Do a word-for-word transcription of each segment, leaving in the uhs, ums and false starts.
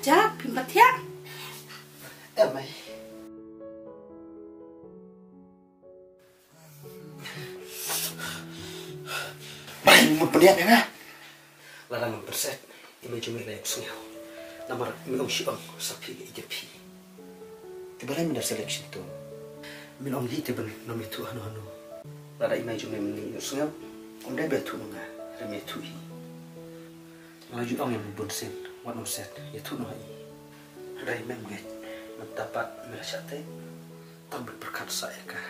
Ja, phim pat thiah. Em ai. Bai, mut pynïap ïa nga. Lada ngam pynset, i mei jong me la ïohsngew. Namar me ong shi ong, sa phi ka ïeit ïa phi. Te balei mynta selection to? Min ong hi te ban nym ïathuh hano hano. Lada i mei jong me mynne ïohsngew, ym dei ba ïathuh ma nga, lada me ïathuh hi. Nga la ju ong ïa me bun sien, wat nym set, ïathuh noh ha i. Hynrei mem ngeit, mynta pat me la shah teh, tang ban pyrkhat sah ïa ka.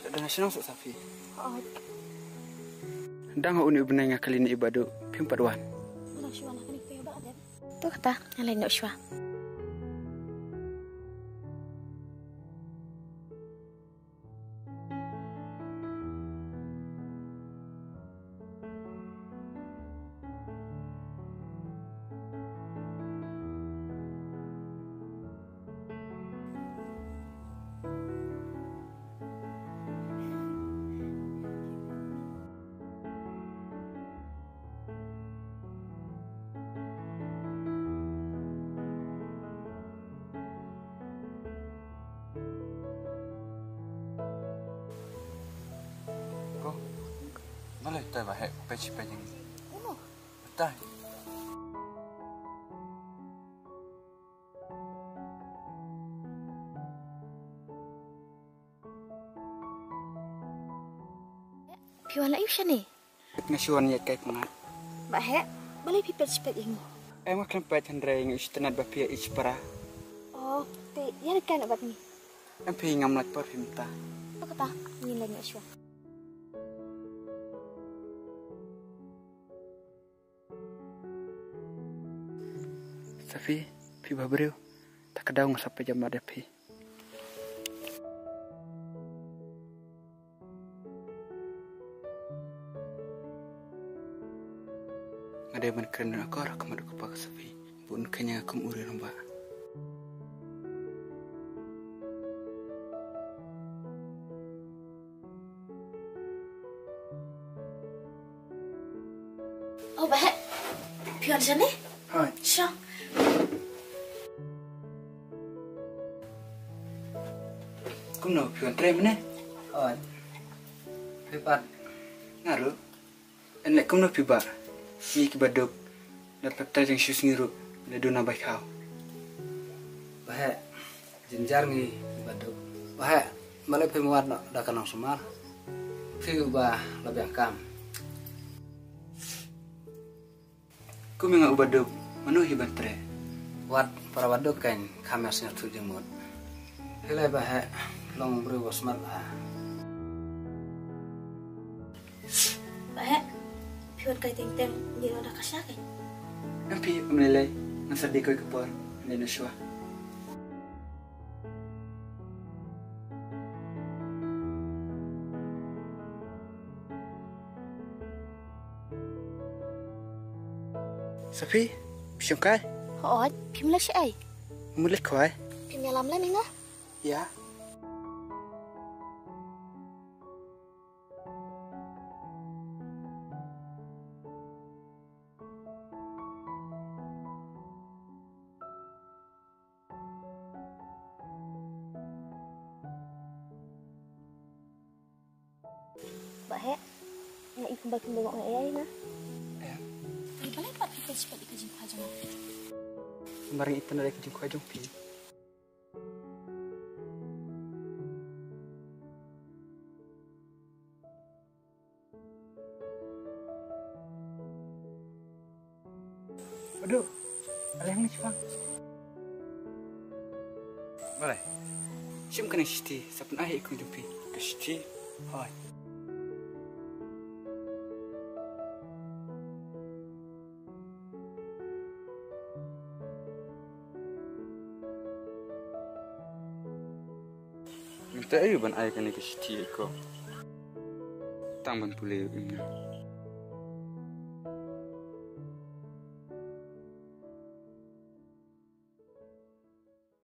Ka dang shnong sa Safi. Hooid. Dang ha une u bnai nga kylli na i Bah Duh, phim pat wan. Nga dang shu wan ha kane ka ba dep. To kata, nga leit noh shuwa. Ko, balei tai ba heh peit shi peit ïa ngi? Uno. Tai. Phi wan la ïu shane? Nga shu wan ïaid kai pyngngad. Bah heh, balei phi peit shi peit ïa ngi? Em, nga khlem peit hynrei nga shu tynnat ba phi ïa ïeit para. Oh, te ïa leit kai noh bad ngi. Em phi, ngam lait por phi mynta. To kata, ngin leit noh shuwa. Safi, phi ba briew, ta ka daw nga sa peit jam bad phi. Nga dei ban kren akor ha khmat u kpa ka Safi, bun kane kum u rangbah. Oh, Bah heh. Phi wan shane? Hooid. Sha. Kumno, phi wan trei mynne? Hooid. Phi pat? Nga ruh. Ynda kumno phi bah? Ngi ki Bah Duk. Da pep tai jong shu sngi ruh. Da duna bai khaw. Bah heh. Jynjar ngi Bah Duk. Bah heh, balei phim wad noh da ka nongsumar? Phi uba la biang kam. Kum ïa nga u Bah Duk, mano hi ban treh? Wat para Bah Duk kan kham ïa sngewthuh jingmut. Phi leh Bah heh, long briew ba smat bha. Bah heh, phi wan kai teng teng, ngi wan da ka sha kein. Em phi, ym lei lei, ngan sa dei koi ka por, ngan dei na shuwa. Safi, phi shong kai? Hooid, phim leh shaei? Mut leh khwai. Phim ïalam lem ïa nga? Ïa. Bah heh, nga i kumba kumba nga ïa ïa na. Em. Ai balei pat phi peit shi peit ïa ka jingkhwai jong nga? Namar nga i tang da ka jingkhwai jong phi. Bah Duk, ale hangne shipang. Balei? Shim kane ka shithi, sa pyn-ai ha i kong jong phi. Ka shithi? Hooid. Mynta aïu ban ai kane ka shithi ïa i kong? Tang ban pule ïa u imlang.